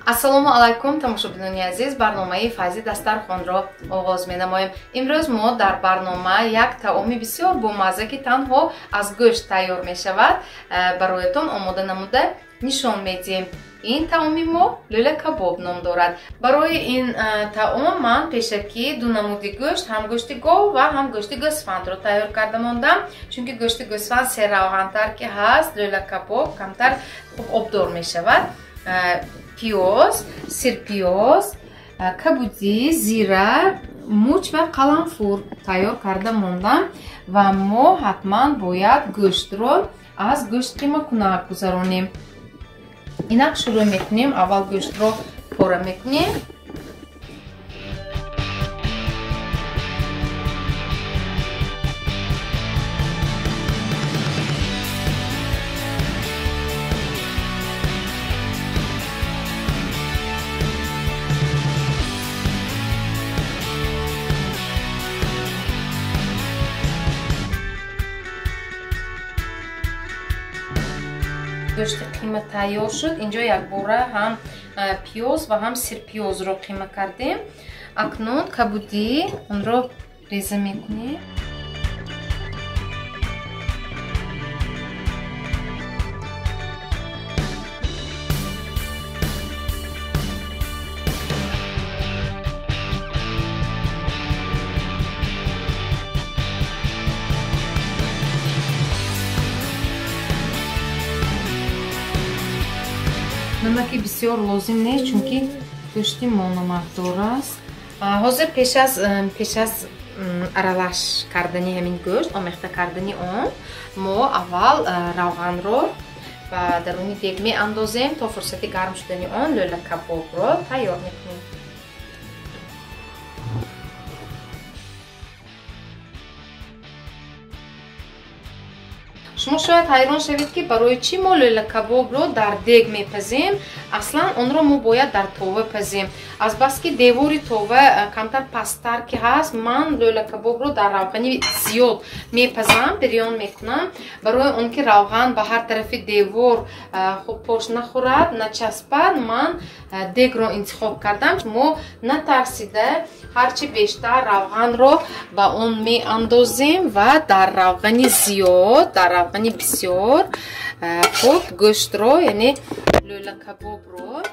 Ассалому алайкум, тамошобинони азиз, барномаи Файзи дастархонро оғоз менамоем. Имрӯз мо дар барнома як таоми бисёр бомазза, ки танҳо аз гӯшт тайёр мешавад, бароятон омода намуда нишон медиҳем. Ин таоми мо лӯлакабоб ном дорад. Барои ин таом ман пешакӣ ду намуди гӯшт, ҳам гӯшти гов ва ҳам гӯшти гӯсфандро тайёр карда мондам, чунки гӯшти гӯсфанд серравғантар ки ҳаст, лӯлакабоб камтар хуб обдор мешавад. Пиёз, сирпиёз, кабудӣ, зира, муч ва қаламфур тайёр карда мондам ва мо ҳатман бояд гӯштро аз гӯшт қимакунак гузаронем. Инак шурӯъ мекунем. Аввал гӯштро пора мекунем. Гӯшти қима тайёр шуд. Инҷо якбора ҳам пиёз ва ҳам сирпиёзро қима кардем. Акнун кабудӣ онро реза мекунем. Намаки бисёр лозим нест, чунки гӯшти мо намакдор аст. Ҳозир пеш аз аралаш кардани ҳамин гӯшт, омехта кардани он, мо аввал равғанро ба даруни дег меандозем, то фурсати гарм шудани он лӯлакабобро тайёр мекунем. Шумо шояд ҳайрон шавед, ки барои чӣ мо лӯлакабобро дар дег мепазем. Аслан онро мо бояд дар това пазем. Азбаски девори това камтар пасттар ки ҳаст, ман лӯлакабобро дар равғани зиёд мепазам, бирён мекунам, барои он ки равған ба ҳар тарафи девор хуб пош нахӯрад, начаспад. Ман дегро интихоб кардам. Мо натарсида ҳарчи бештар равғанро ба он меандозем ва дар равғани зиёд, дар равғани бисёр хуб гӯштро, яъне лӯлакабобро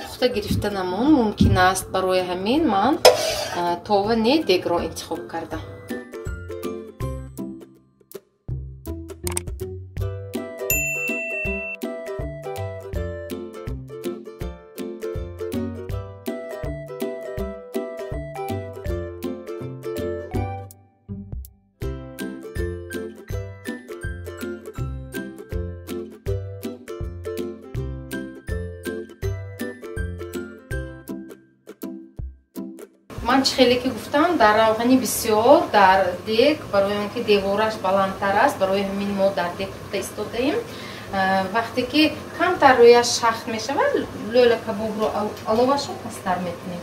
пухта гирифтанамон мумкин аст. Барои ҳамин ман това не, дегро интихоб кардам. Ман чӣ хеле ки гуфтам, дар равғани бисёр дар дег, барои он ки девораш баландтар аст, барои ҳамин мо дар дег пухта истодаем. Вақте ки камтар рӯяш шахт мешавад, лӯлакабобро аловашро пасттар мекунем.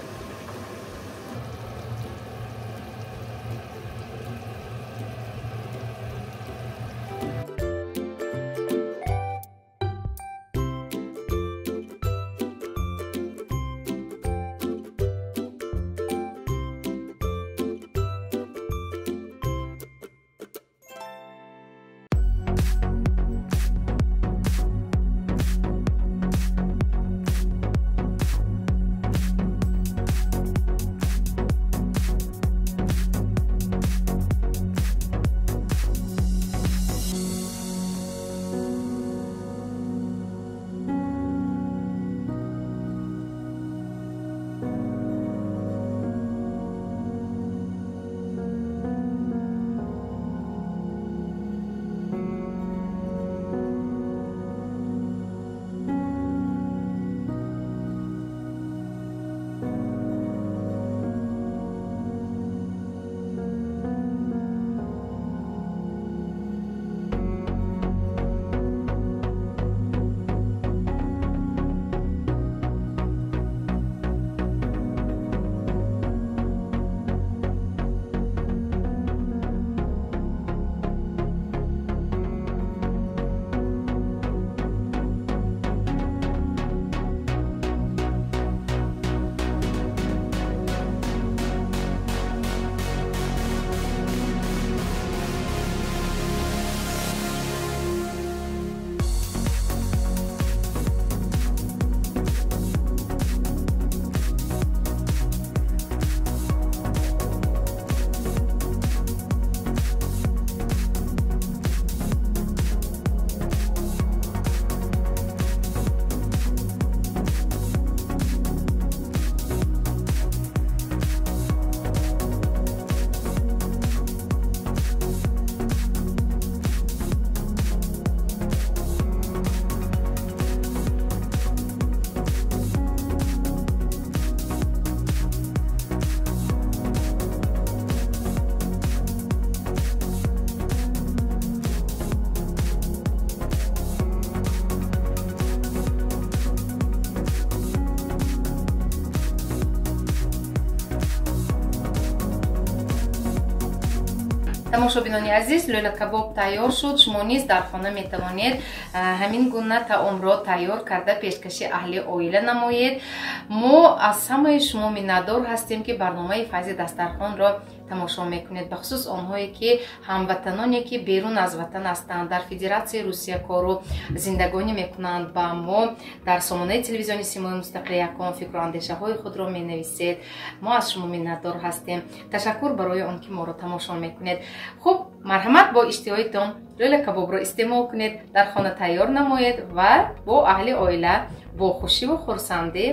Тамошобинони азиз, лӯла кабоб тайёр шуд. Шумо низ дар хона метавонед ҳамин гуна таомро тайёр карда, пешкаши аҳли оила намоед. Мо аз ҳамаи шумо миннатдор ҳастем, ки барномаи «Файзи дастархонро» тамошо мекунед, бахусус онҳое ки ҳамватаноне ки берун аз ватан ҳастанд, дар Федератсияи Русия кору зиндагонӣ мекунанд, ба мо дар сомонаи телевизиони «Симои мустақил якум» фикру андешаҳои худро менависед. Мо аз шумо миннатдор ҳастем. Ташаккур барои он ки моро тамошо мекунед. Хуб, марҳамат, бо иштиҳоитон лӯла кабобро истеъмол кунед, дар хона тайёр намоед ва бо аҳли оила бо хушиву хурсандӣ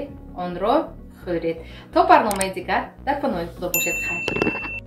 онро хӯред. То барномаи дигар дар паноҳи Худо бошед. Хайр.